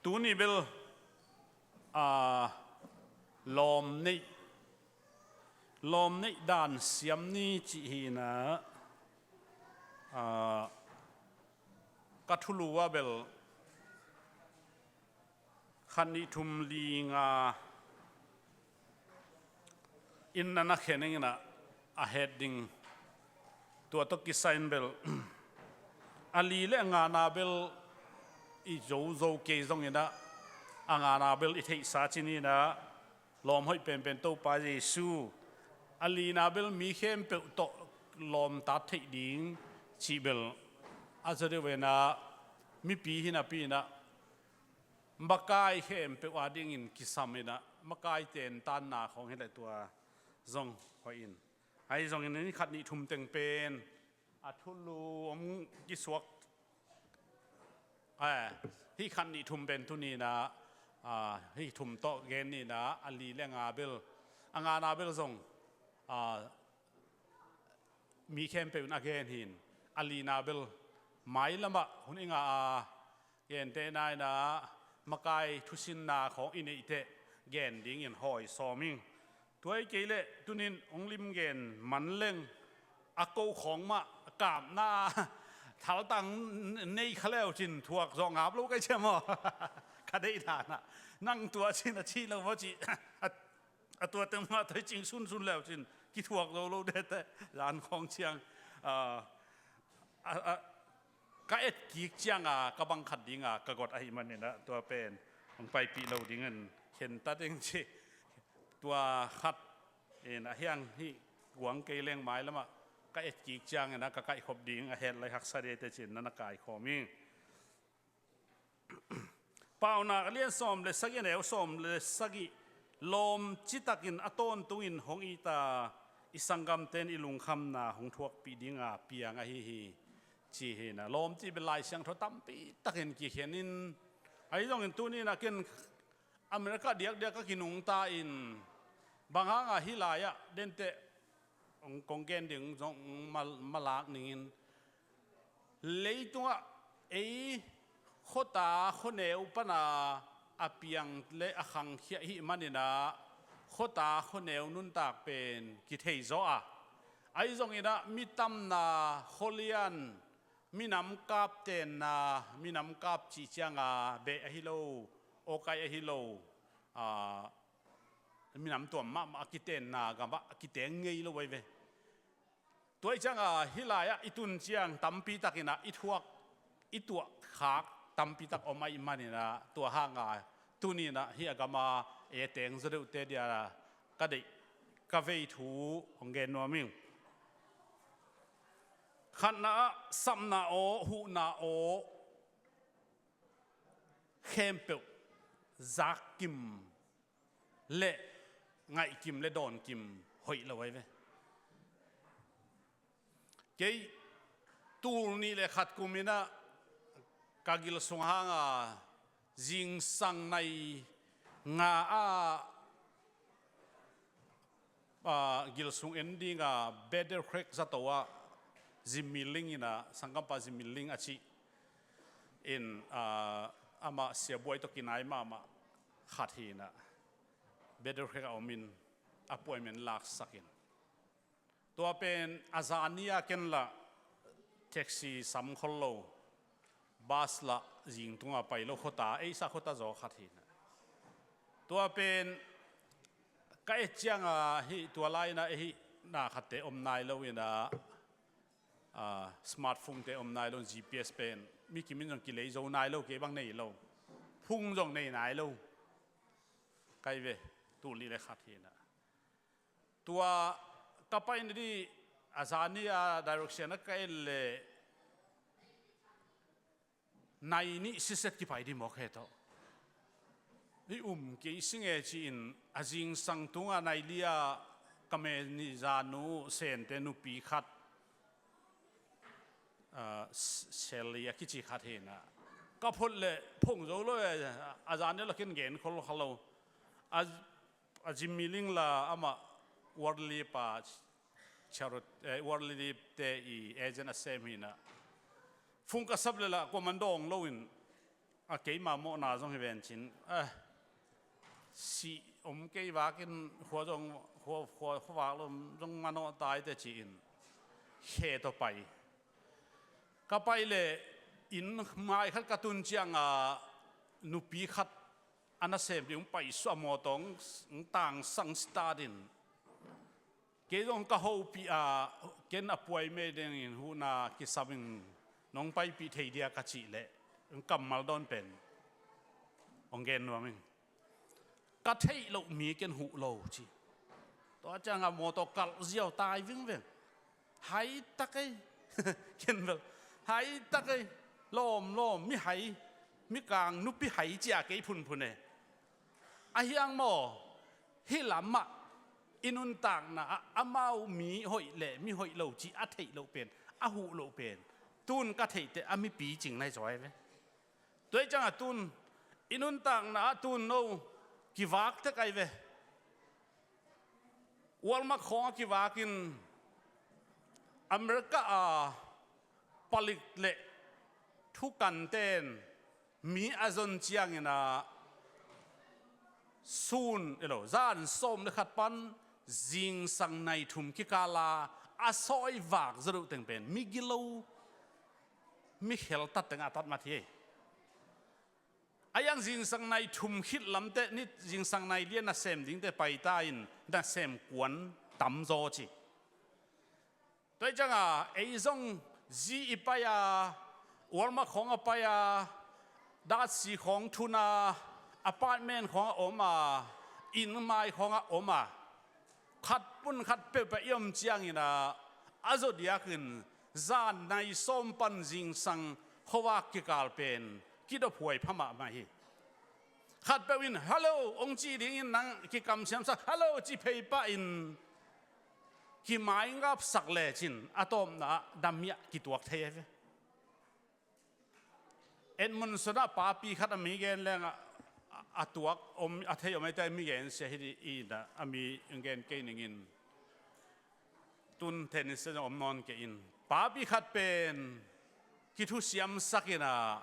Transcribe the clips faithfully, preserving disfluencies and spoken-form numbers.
Tuni bel, a, lawm neih, lawm neih dan siam ni cih hi inah, a, ka thulu ah bel khat nih thum li nga in na na khen ing inah a het ding. Tua tawh kisai in bel a li le a ngana bel i zozo kei zong inah a ngana bel i theihsa ci ni inah, lawm hoih penpen Topa Jesu, a lina bel mi khempeuh tawh lawmtat theih ding cih bel a zaw deuh inah, mipi hi napi inah makai khempeuh adingin kisam inah, makai tentanna khawng hileh tua zong hoih in. Ahi zongin hih khat nih thum teng pen a thulu om kisuak, eh, hih khat nih thum pen tuni inah, a, hih thum tawh gen ni inah, a li le a nga bel, a ngana bel zong, a, mi khempeuh in a gen hi in, a lina bel mailamah hun i ngah a, gentehna inah makai thusinna khawng i neih teh gen dingin hawi sawm ing. Tua hi kei leh tunin hong lim gen man leng, a ko khawng mah kapna thaltang nei kha leu cin thuak zawh ngap lo kai cia maw? Ka deih dan ah nang tua cin a cih lo maw cih a, a tua teng mah toi cing sunsun leu cin kithuak zo lo dete, zan khawng ciang, a, a, a, ka et kik cianga ka bang khat dinga ka got ahih man inah tua pen hong paipih lo dingin khen ta ding ci. Tua khat in a hiang hih guang kei leng mailamah ka et kik ciang inah ka kaihkhop ding a het lai haksa dete cin na na kaikhawm hi. Paunak a lian sawm le sagih, a neu sawm le sagih. Lawm citakin a tawntungin hong it a, i sanggamte in i lungkhamna hong thuakpih dinga piang ahi hi, ci hi inah. Lawm cih bel Lai Siangtho tampi takin kikhen in, ahi zongin tuni inah ken America diakdiak ka kinungta in, bang hanga hih lai-ah denteh kong gen ding zong ma, malak ningin, leitungah ei khuata khuaneu pana a piang le a khangkhia ahih man inah khuata khuaneu nuntak pen kithei zaw a, ahi zong inah mi tamna, khualian, minam kap tenna, minam kap cih cianga beh ahi lo, awkai ahi lo, a, minam tuam mahmah a kitenna gamah a kiteng ngei lo ahi ve. Tua ih cianga hih lai-ah i tun ciang tampi tak inah i thuak, i tuahkhak tampi tak om ahih man inah, tua hanga tuni inah hih a gama e teng zaw deuhte dia ka deih, ka vei thu hong gen nuam ing. Khatna ah, sapna aw, huhna aw khempeuh zakkim le ngaihkim le dawnkim hoih lo ahi ve. Kei tul nih le khat kum inah ka gil sung hanga zingsang nai nga a, a, gil sung en dinga Battle Creek zato ah Jimmy Ling inah, sanggampa Jimmy Ling a cih in, a, amah siabuai tawh kinai mahmah khat hi inah, Battle Creek a om in appointment laksak in. Tua pen a zani-a ken lah taxi sam khol lo, bus lah zing tunga pai lo, khuata, eisa khuata zaw khat hi inah. Tua pen ka et cianga hih tua lai inah hih na khatte om nai lo inah, a, smartphone te om nai lo, G P S pen mi kim in zong kilei zo nai lo, kei bang nei lo, phone zong nei nai lo kai ve, tul nih le khat hi inah. Tua ka paina dih a zani-a direction ah ka en leh nai nih siset kipai dih mawk he tawh. I um kei sing e ci-in a zingsang tunga nai li-a ka manager nu Sente nupi khat, a, Sally a kici khat hi inah, ka phot leh phone zo lo e, a zan deuh lah ken gen khol kha lo. A, a Jimmy Ling lah amah World Leap a charity, eh, World Leap te i agent a sem hi inah, phone ka sap leh lah kuaman dawng loin A keima mawhna zong hi vencin, eh, sih om kei vakin khua zong, khua, khua, khuavak lom zong manawh tai teh ci-in khe tawh pai. Ka pai leh inn mai khat ka tun ciangah nupi khat a nasem ding hong paisuah, mawtaw hong tangsang sitatin. Kei zong ka hopih a, ken a puai mei dengin huhna kisam in nong paipih thei dia ka cih leh, kammal dawn pen hong gen nuam ing. Ka theih loh mi ken huh lo ci. Tua ciangah mawtaw kalh ziau tai vingveng. Hai tak ei. Ken bel hai tak ei. Lawm lawm, mi hai, mi kang nupi hai cia kei phunphun e. A hiang maw, hih lamah i nuntakna ah amau mi hoih le mi hoih lo cih a theih loh pen, a huh loh pen, tun ka theih teh a mipi cing nai zaw ai ve. Tua hi ciangah tun i nuntakna ah tun no kivak tek ai ve. Walmart khawng a kivakin America a palik le thukanten mi a zon ciangin ah sun elo zan sawm le khat pan zingsang nai thum kikala a sawi vak zaduh teng pen mi gilo, mi kheltat teng a tat mat hi. A yang zingsang nai thum khit lamte ni, zingsang nai lian nasem dingte paita in nasem kuan tamzaw ci. Tua hi ciangah ei zong zi i pai a, Walmart khawng a pai a, datsi khawng thun a, apartment khawng a om a, inn mai khawng a om a, khat pun khat peuhpeuh i om ciangin ah a zawdiakin zan nai sawm pan zingsang khuavak kikal pen kidophuai pha mahmah hi. Khatpeuh in hello hong ci dingin nang kikamsiamsak, hello ci phei pah in kimaingapsak lecin a tawpna ah damiah kituak thei a ve. Edmundson ah papi khat a mi gen leng a, a, a tuak om, a thei om eite mi gen sia hi dih in ah a mi gen kei ningin tun thenin sia om nawn kei in. Papi khat pen kithusiamsak in ah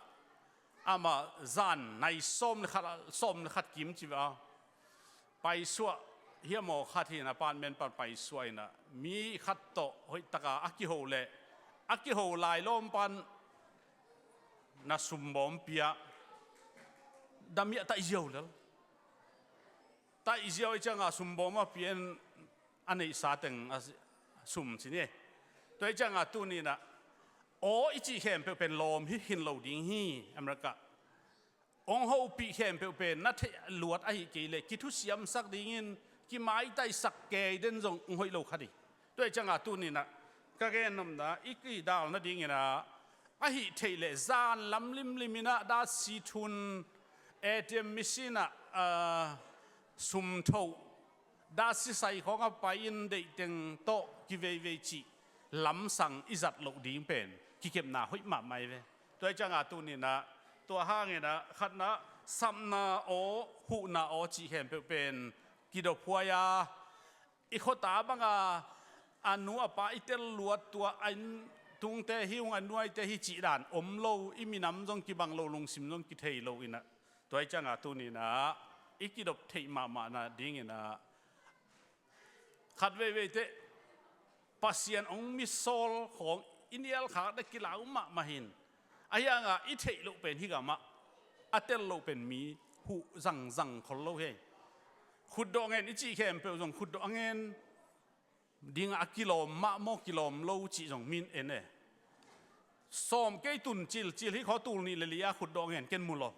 amah zan nai sawm le khat, sawm le khat kim ci ve a paisuah, hiam aw khat hi in apartment pan paisuah in ah mi khat tawh hoihtaka a kiho leh a kiho lai lawm pan na sumbawm pia, damiah taih ziau lel. Taih ziau i ciangah sumbawm a pian a neihsa teng a sum ci ni. Tua i ciangah tuni in ah aw i cih khempeuh pen lawm hi khin lo ding hi. America hong hopih khempeuh pen na theih luat ahi kei leh kithusiamsak dingin kimaitaisak kei den zong hong hoih lo kha dih. Tua hi ciangah tuni in ah ka gen nopna i kidal nadingin ah ahi theih leh zan lam limlim in ah datsi thun, A T M machine ah, ah, sum thoh, datsi sai khawng a pai in deihteng tawh kiveivei cih lamsang i zat loh ding pen kikepna hoih mahmah hi ve. Tua hi ciangah tuni in ah tua hangin ah khatna, sapna aw, huhna aw cih khempeuh pen kidophuai a, i khuata banga a nu a pa i tel luat, tua a inn tungte hi ung, a nuaite hi cih dan om lo, i minam zong kibang lo, lungsim zong kithei lo in ah tua hi ciangah tuni in ah i kidop theih mahmah nadingin ah khat veivei teh Pasian hong mitsawl khawng i nialkhak dek kilau mahmah hi in. A hiangah i theih loh pen hih gamah a tel loh pen mi huh zangzang khol lo hi. Khutdawh ngen i cih khempeuh zong khutdawh a ngen dingah a kilawm mah maw, kilawm lo cih zong min en e. Sawm kei tun cilcil hi khaw, tul nih le li a khutdawh ngen ken mu lo.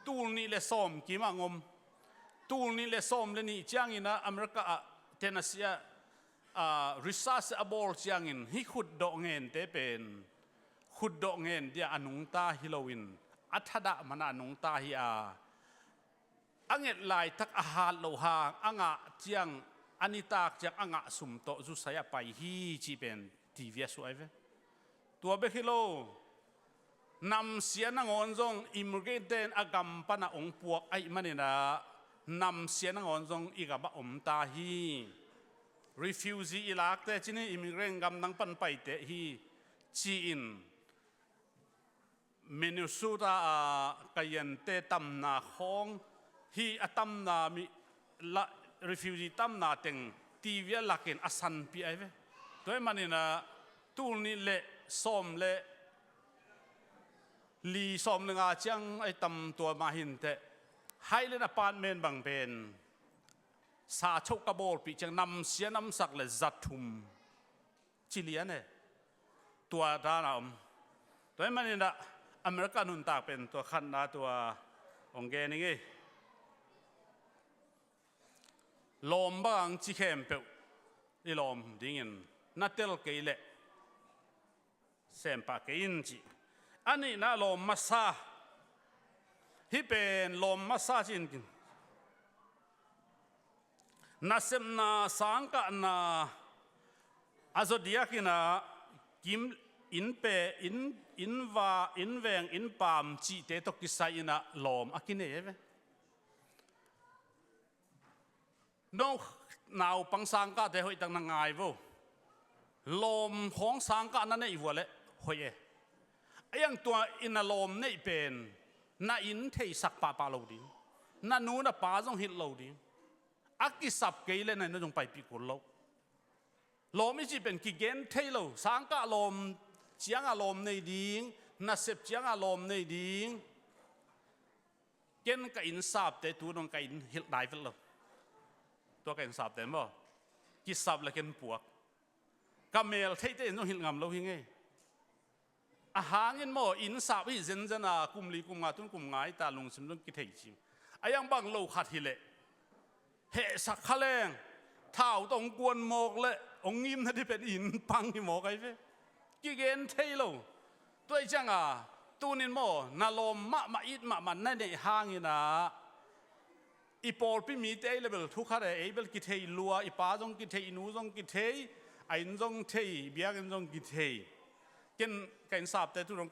Tul nih le sawm kimah ngom. Tul nih le sawm le nih ciangin ah America ah Tennessee ah, ah, research a bawl ciangin hih khutdawh ngente pen khutdawh ngen dia a nungta hi loin a thadah mana a nungta hi a, a nget laitak a hat loh hang a ngah ciang, a nitak ciang a ngah sum tawh zusai a pai hi cih pen T V a suah ai ve. Tua bek hi lo, namsia nangawn zong immigrant-te in a gam pana hong puak ahih manin ah namsia nangawn zong i gamah om ta hi. Refugee i lakte cin hi, immigrant gam nang pan paite hi ci-in Minnesota a ka yente tamna khawng hi a tamna mi la refugee tamna teng T V a lakin a sanpi ai ve. Tua hi manin a tul nih le sawm le li sawm le nga ciang ai tam tua mah hinteh. Highland apartment bang pen sa choh ka bawlpih ciang namsia namsak le za thum ci lian e. Tua dan a om. Tua hi manin ah America nuntak pen tua khatna tua hong gen ing ei. Lawm bang ci khempeuh i lawm dingin na tel kei leh sem pah kei in ci. A nihna lawm masa. Hih pen lawm masa ci in kin nasepna sangkahna a zodiak in ah kim in pe in in va in veng in paam cihte tawh kisai in ah lawm a kinei e ve. No naupang sangkahte hoihtak na ngai vo. Lawm khawng sangkah na neih vua leh hoih e. A iang tua in a lawm neih pen na inn theisak pahpah lo ding, na nu na pa zong hilh lo ding. A kisap kei leh na inn zong paipih kul lo. Lawm i cih pen kigen thei lo. Sangkah lawm cianga lawm nei ding, nasep cianga lawm nei ding. Ken ka innsapte tu dong ka inn hilh dai vet lo. Tua ka innsapte maw kisap le ken puak. Ka mel theite in zong hilh ngam lo hi ngei. A hangin maw innsap hi zenzen a kum li kum nga tun kum nga i ta lungsim zong kithei cing. A iang bang lo khat hileh hehsak kha leng thau tawh hong kuan mawk le hong ngimna dih pen inn pang hi mawk ai ve. Kigen thei lo. Tua i cianga tunin maw na lawm mahmah it mahmah na neih hangin ah i pawlpi mite ei le bel thu khat e, ei bel kithei lua, i pa zong kithei, i nu zong kithei, a inn zong thei, biakinn zong kithei. Ken ka innsapte tu dong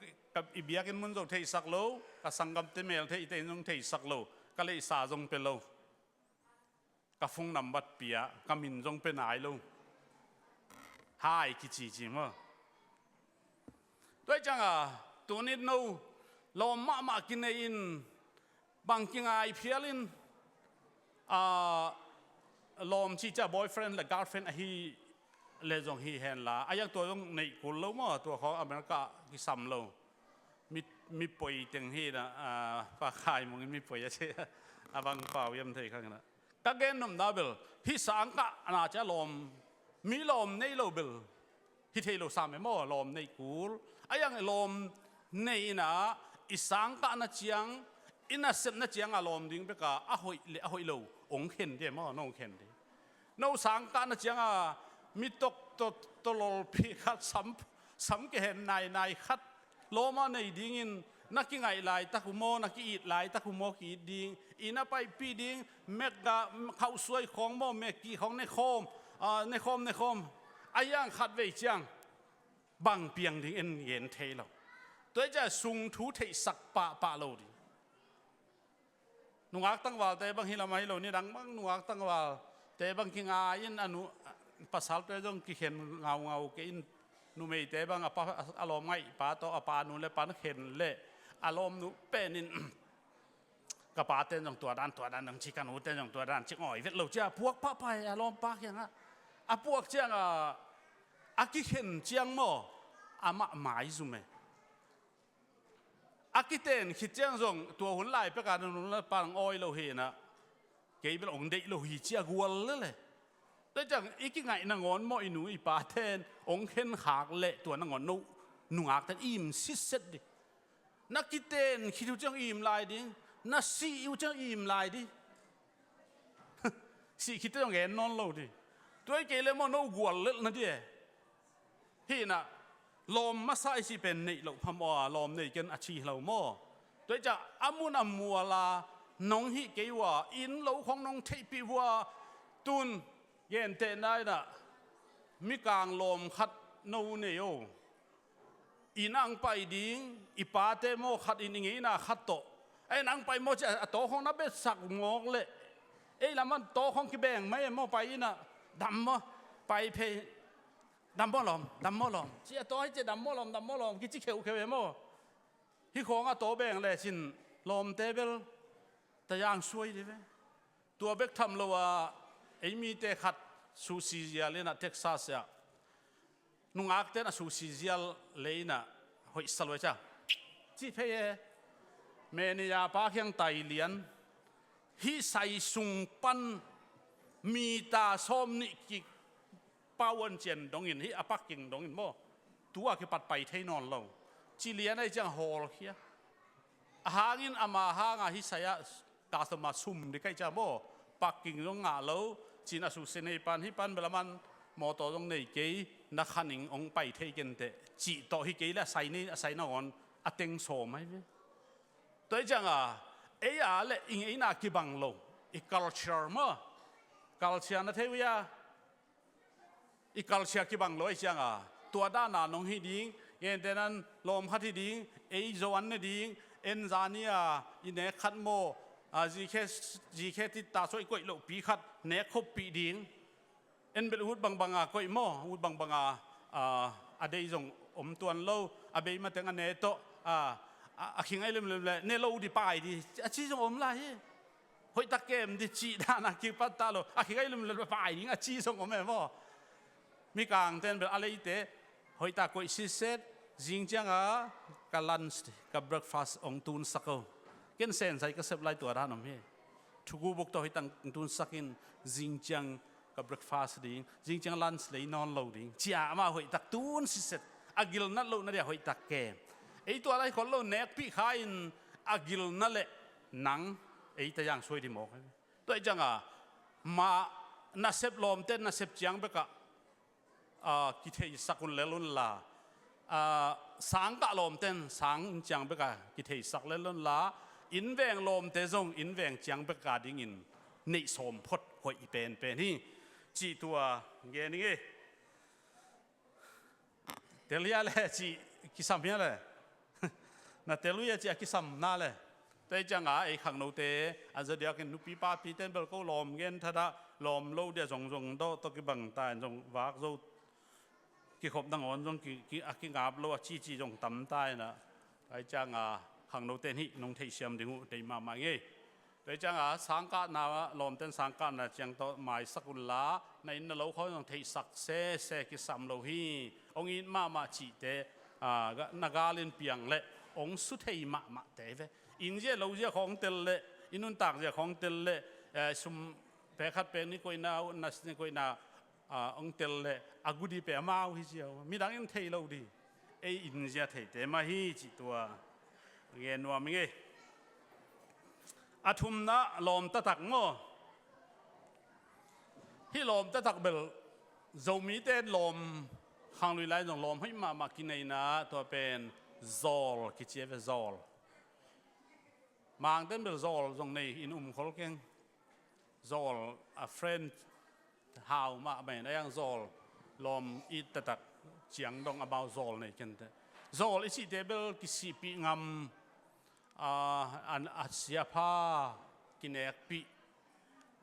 i biakinn mun zong theisak lo, ka sanggamte mel thei ite inn zong theisak lo, ka leisa zong pe lo. Ka phone number pia, ka min zong pe nai lo. Hai kicici maw. Tua i cianga tunin no lawm mahmah kinei in bang kingai phial in a lawm cihcia boyfriend le girlfriend ahi le zong hi henla a iang tua zong neih kul lo maw, tua khawng America kisam lo. Mi poi teng hi na, pa Khai Mung in mi poi a ci a bang pau hiam thei khang na. Ka gen nopna bel hih sangkah a na cia lawm, mi lawm nei lo bel hi thei lo sam e maw, lawm neih kul. A iang lawm nei in ah i sangkahna ciang, i nasepna cianga lawm ding beka a hoih le a hoih lo hong khen dih e maw, no hong khen dih. No sangkahna cianga mi tok tololpi khat sam, sam kehen nainai khat lawm a nei dingin na kingaih laitak uh maw, na ki-it laitak uh maw, ki-it ding, i na paipih ding, mek khauhsuai khawng maw, mek kih khawng nekhawm, nekhawm nekhawm. A iang khat vei ciang bang piang ding en gen thei lo. Tua i cia sung thu theihsak pahpah lo ding. Nungak tangvalte bang hi lam ahi lo, nidang bang nungak tangvalte bang kingai in a nu, pasalte zong kikhen ngaungau kei in, numeite bang a lawm ngaih pa tawh a pa nu le pan khen le a lawm nu pen in ka pate zong tua dan tua dan dong ci, ka nute zong tua dan ci, ngawi vet lo cia puak pahpah e a lawmpa kiangah. A puak cianga a kikhen ciang maw amah maizum e. A kiten khit ciang zong tua hun lai peka nunung le pang awi lo hi na, kei bel ong deih lo hi cia gual lele. Tua ciang i kingaih nangawn maw i nu i pa ten ong khen khak leh tua nangawn no nungak ten im sitset dih. Na kiten khit uh ciang im lai ding, na sih uh ciang im lai dih. Sih khit ciang gen nawn lo dih. Tua i kei le maw no gual lelh na dih e. Hi na, lawm masa i cih pen neih loh phamawh a, lawm nei ken a ci hlo maw. Tua i ciah a mun a mual a nong hih kei uh a, inn lo khong nong theihpih uh a, tun gentehna in ah mikang lawm khat no nei o. Inn ang pai ding, i pate maw khat in i ngeina khat tawh. Ei nang pai maw ci a, a tawkhong na betsak mawk leh. Ei lam a tawkhong kibeng mai e maw pai in ah, dam maw, pai phei. Dam maw lawm, dam maw lawm. Ci a taw hi ci a dam maw lawm, dam maw lawm kici kheukheu e maw. Hih khawng a tawh beng lecin lawmte bel tayang suai dih ve. Tua bek tham lo a, ei mite khat susi zial in ah Texas ah nungakten a susi zial lei in ah hoih sa lua cia. Cih phei e, manager pa kiang tai lian. Hih sai sung pan mita sawm nih kik pauan cian dongin, hih a parking dongin maw, tua kipat pai thei nawn lo. Ci lian ahi ciang hawlkhia. A hangin ama hanga hih sai-ah customer sum dih kaih cia maw, parking zong ngah lo. Cin a susia nei pan, hih pan bel a man mawtaw zong nei kei, na khaning hong pai thei kenteh cih tawh hi kei le a sai nei, a sai nangawn a teng sawm ahi ve. Tua hi cianga ei a le i ngeina kibang lo. I culture maw, culture na thei uh ia? I culture kibang lo ahi cianga tua dana nong hi ding, gentehnan lawm khat hi ding, ei zo an ne ding, en zani a i nek khat maw, a, zikhe, zikhe titta suah i koih lohpi khat nek khoppih ding. En bel ut bangbanga koih maw, ut bangbanga, a, a dei zong om tuan lo, a bei mateng a ne tawh, a, a, a khingai lemlem le ne lo dih pai dih a ci zong om lai hi. Hoihtak kem dih cih dana kipat ta lo, a khingai lemlem le pai ding a ci zong om e maw. Mikangten bel a leite hoihtak koih sitset, zing cianga ka lunch, ka breakfast hong tunsak o. Ken sensai ka sep lai tua dan om hi. Thuku buk tawh hoihtak tunsak in, zing ciang ka breakfast ding, zing ciang lunch lei nawn lo ding, cia amah hoihtak tun sitset. A gilnat lohna dia hoihtak kem. Ei tua lai khol lo, nekpih kha in a gilna le nang ei tayang suai dih mawk. Tua hi cianga mah nasep lawmte nasep ciang bekah a, kitheisak un lel unla, a, sangkah lawmten sang ciang beka kitheisak lel unla, innveng lawmte zong innveng ciang beka dingin neih sawm phot hoih penpen hi. Cih tua gen ing e. Tel hia le cih kisam hia le. Na tel uh hia cih a kisamna le. Tua hi cianga ei khangnote a zadiakin nupi papiten bel ko lawm gen thatah, lawm lo dia zongzong dawh tawh kibang ta in zong vak zo kikhop nangawn zong ki, ki, a kingap lo a cici zong tam ta in ah. Tua hi cianga khangnoten hih nong theihsiam ding uh dei mahmah ing e. Tua hi cianga sangkahna, lawmten sangkahna ciang tawh maisak unla, na inn na lo khawng zong theihsak sese kisam lo hi. Hong it mahmah cihte, a, ga-, na galin piang leh hong su thei mahmahte ve. Inn zia lo zia khawng tel leh, i nuntak zia khawng tel leh, eh, sum pek khat pek nih koihna, na nih koihna, a, hong tel leh a gudi pe amau hi ziau. Midang in thei lo dih. Ei inn zia theite mah hi cih tua gen nuam ing e. A thumna lawm taktak maw. Hih lawm taktak bel Zomite lawm, khanglui lai zong lawm hoih mahmah kineina tua pen zawl kici a ve, zawl. Mangten bel zawl zong nei in um khol keng. Zawl a friend hau mahmah in a yang zawl lawm it taktak ciang dong amau zawl nei kenteh. Zawl i cihte bel kisihpih ngam, a, an, a siapha kinekpih,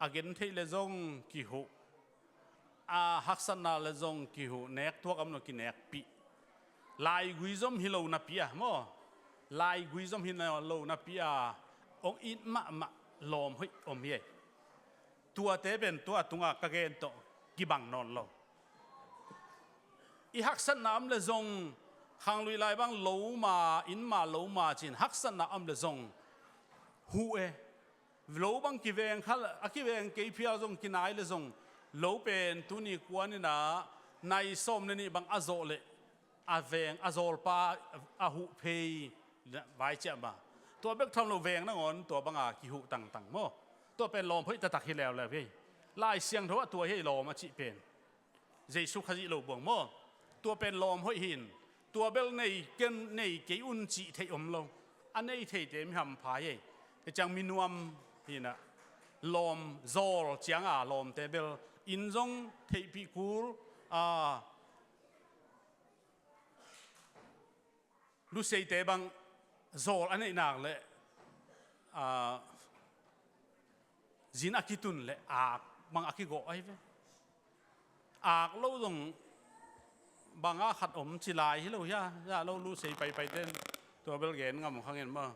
a gentheih le zong kihuh, a haksatna le zong kihuh, nek tuak om lo kinekpih. Laigui zom hi lo napi a maw, laigui zom hi lo napi a hong it mahmah lawm hoih om hi. Tuate pen tua tunga ka gen tawh kibang nawn lo. I haksatna om le zong, khanglui lai bang lo ma, inn ma lo ma cin haksatna om le zong huh e. Lo bang kiveng kha, a kiveng kei phial zong kinai le zong, lo pen tuni kuan in ah nai sawm le nih bang a zawh leh a veng a zawlpa a huh phei vai ciah ma. Tua bek tham lo veng nangawn tua banga kihuh tangtang maw. Tua pen lawm hoih taktak hi leuleu hi. Lai Siangtho ah tua hi lawm a cih pen Jesu Khazih lo buang maw. Tua pen lawm hoih hi in, tua bel nei ken, nei kei un cih theih om lo. A nei theite mi hampha hi. Hi ciang mi nuam hi in ah, lawm zawl cianga lawmte bel inn zong theihpih kul, a, Luseite bang zawl a neih nak leh, a, zin a kitun leh ak bang a kigawh ahi ve. Ak lo zong banga khat om ci lai hi lo hia, zah lo Lusei paipaiten Tua bel gen ngam khang in maw.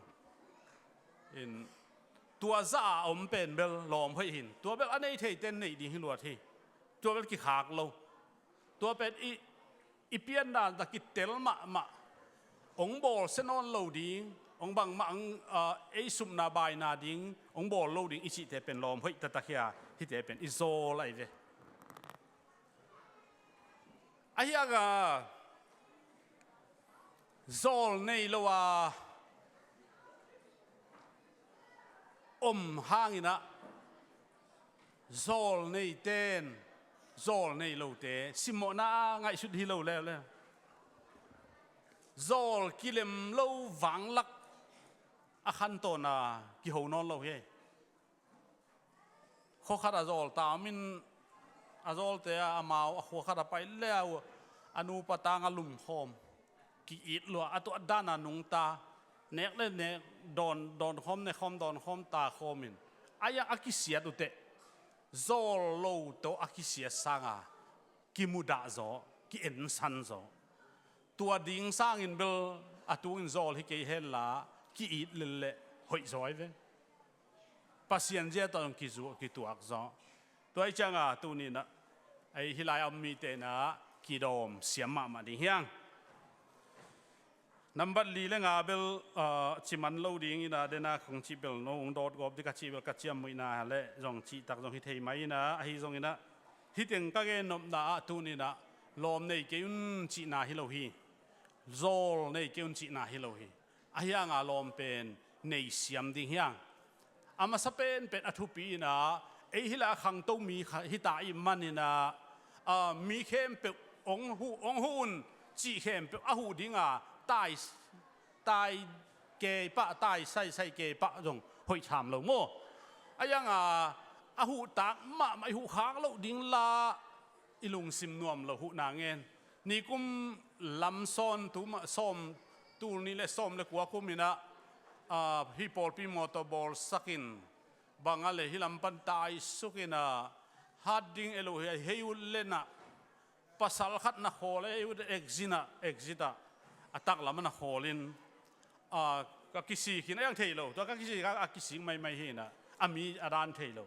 In, tua zah a om pen bel lawm hoih hi in. Tua bel a nei theite in neih ding hi luat hi. Tua bel kikhak lo. Tua pen i, i piandan ta kitel mahmah. Hong bawlsia nawn lo ding, hong bangmah hong, ah, ei supna baina ding hong bawl lo ding i cihte pen lawm hoih taktak hi a, hihte pen i zawl ahi ve. Ahi hanga zawl nei lo a om hangin ah, zawl neite in zawl nei lote simmawhna a ngaihsut hi lo leuleu. Zawl kilem lo vanglak a khantawn a kiho nawn lo hi. Khua khat a zawl ta om in, a zawlte a, amau a khua khat a pai le a, a nupa tang a lumkhawm, ki-it lua, a tuat dan a nungta, nek le nek, dawn, dawn khawm, nek khawm, dawn khawm, ta khawm in, a, a kisiat uh teh zawl lo tawh a kisiat sanga kimudah zaw, ki-ensan zaw. Tua ding sangin bel a tungin zawl hi kei henla, ki-it lel leh hoih zaw ahi ve. Pasian zia tawh zong kizu-, kituak zaw. Tua ahih cianga tuni-in ah, ei hih lai-a om mite in ah kidawm siam mahmah ding hi hang. Nambat li le nga bel, ah, ci man lo dingin ah, den a kong cih bel no hong dawt gawp ding ka cih bel ka ciamnuihna le zong cihtak zong hi thei mai in ah, ahi zongin ah, hih teng ka gennopna ah tuni-in ah lawm nei kei un cihna hi lo hi. Zawl nei kei un cihna hi lo hi. Ahi hanga lawm pen nei siam ding hi hang. A masa penpen a thupi in ah, ei hih lai-a khangto mi kha-, hi ta ahih manin ah, ah, mi khempeuh hong huh, hong huh un cih khempeuh a huh dinga tai, tai kei pah, tai saisai kei pah zong hoih tham lo maw. Ahi hanga a huh tak mahmah, i huh khak loh ding la i lungsim nuam lo huhna ngen. Nikum lam sawn tu mah sawm, tul nih le sawm le kua kum in ah, ah, hih pawlpi mawtaw bawlsak in, bang a le hih lam pan taisuk in ah, hat ding e lo hi a, hei ut le na, pasal khat na khawl e, hei ut exit ah, exit ah, a taklam ah na khawl in, ah, ka kisik in, a yang thei lo, tua ka kisik, a, a kisik maimai hi in ah, a mi a dan thei lo.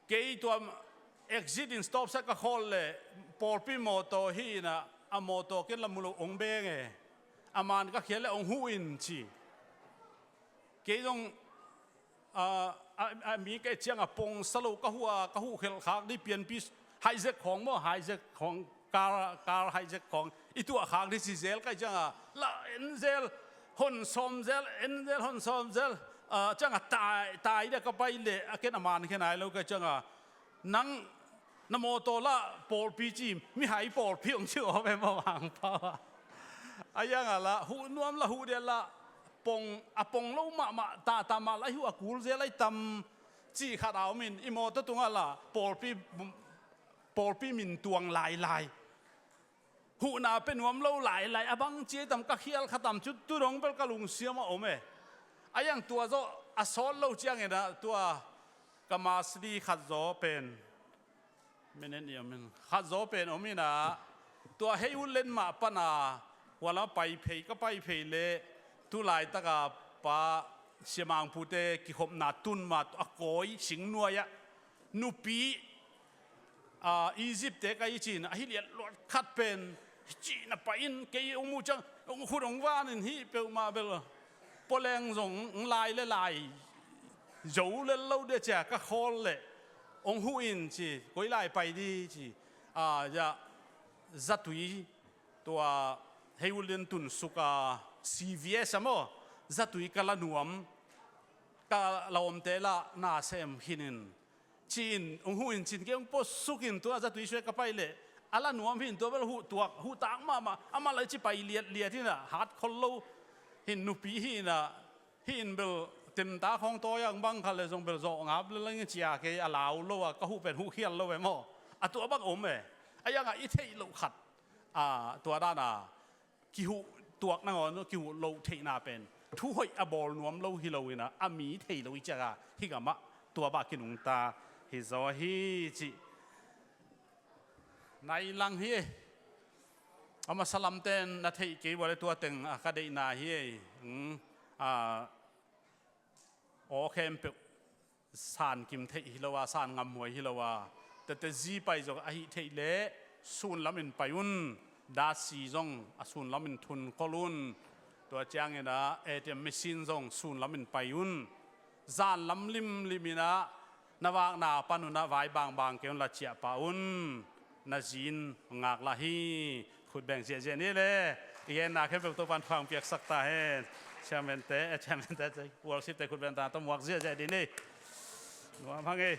Kei tua exit in stop sign ka khawl leh pawlpi mawtaw hi in ah, a mawtaw ken la mu lo hong beng e. A man ka khial leh hong huh in ci. Kei zong, ah, a, a mi ka et cianga pongsa lo ka huh a, ka huh khelh khak ding pianpi hijack khawng maw, hijack khawng, car, car hijack khawng i tuah khak ding ci zel ka hih cianga la en zel, hon sawm zel, en zel, hon sawm zel, ah, cianga tai, tai dia ka pai leh a ken a man khia nai lo ka hih cianga, nang na mawtaw lah pawlpi ci, mihai pawlpi hong ci aw ve maw, Mangpau ah. Ahi hanga lah huh nuam lah huh dia lah, pong, a pong lo mahmah, tata mah lah i huh a kul zel ahi tam cih khat a om in, i mawtaw tungah lah pawlpi, pawlpi min tuang lailai. Huhna pia nuam lo lailai, a bang ci ahi tam, ka khial kha tam, cu tu dong bel ka lungsim ah om e. Ahi hang tua zawh a sawt lo ciangin ah, tua ka Mercedes khat zaw pen, minute nih om in, khat zaw pen om in ah, tua hei ut len mah pan a, hua lam pai phei, ka pai phei leh, tu laitaka pa Sia Mangpute kikhopna tun mah, a kawi singnuai ah nupi, ah, Egypt te ka hi cin, ahi liat luat khat pen, cihna pai in, kei hong muh ciang, hong khut hong van in, hih peuhmah bel, pawleng zong hong lai le lai zo lel lo dia cia, ka khawl leh hong huh in ci, koi lai pai di ci, ah, ya, zatui, tua hei ut len tun suk a, C V S a maw, zatui ka la nuam, ka lawmte lah na sem khin in, ci-in hong huh in cin, kei hong pua suk in, tua zatui suai ka pai leh a la nuam hi in, tua bel huh tuak, huh tak mahmah, amah lai ci pai liatliat hi in ah, hat khol lo hi in, nupi hi in ah, hi in bel temta khawng tawi ang bang kha leh zong bel zawh ngap le lang cia, kei a lau lo a, ka huh pen huh khial lo e maw. A tua bang om e. Ahi hanga i theih loh khat, ah, tua dan a kihuh tuak nangawn, kihuh loh theihna pen thu hoih a bawl nuam lo hi lo in ah, a mi thei lo i cianga, hih gam ah tua bang kinungta hi zaw hi cih. Nai lang hi. A masa lamte in na theih kei ua le tua teng a ka deihna hi ei. Hmm. A, aw khempeuh san kim theih hi lo a, san ngamhuai hi lo a, tete zi pai zong ahi theih leh sun lamin pai un. Dasi zong a sun lamin thun kol un. Tua ciangin a A T M machine zong sun lamin pai un. Zan lam limlim in a na vakna pan un a vai bangbang kei un la ciah pah un. Na zi in ngak lah hi. Khut beng ziahziah ni le. I genna khempeuh Topan thupha piaksak ta hen. Chairman te, eh, chairman te, worship te khut beng ta, tawh muak ziahziah dih ni. Nuam hang ei.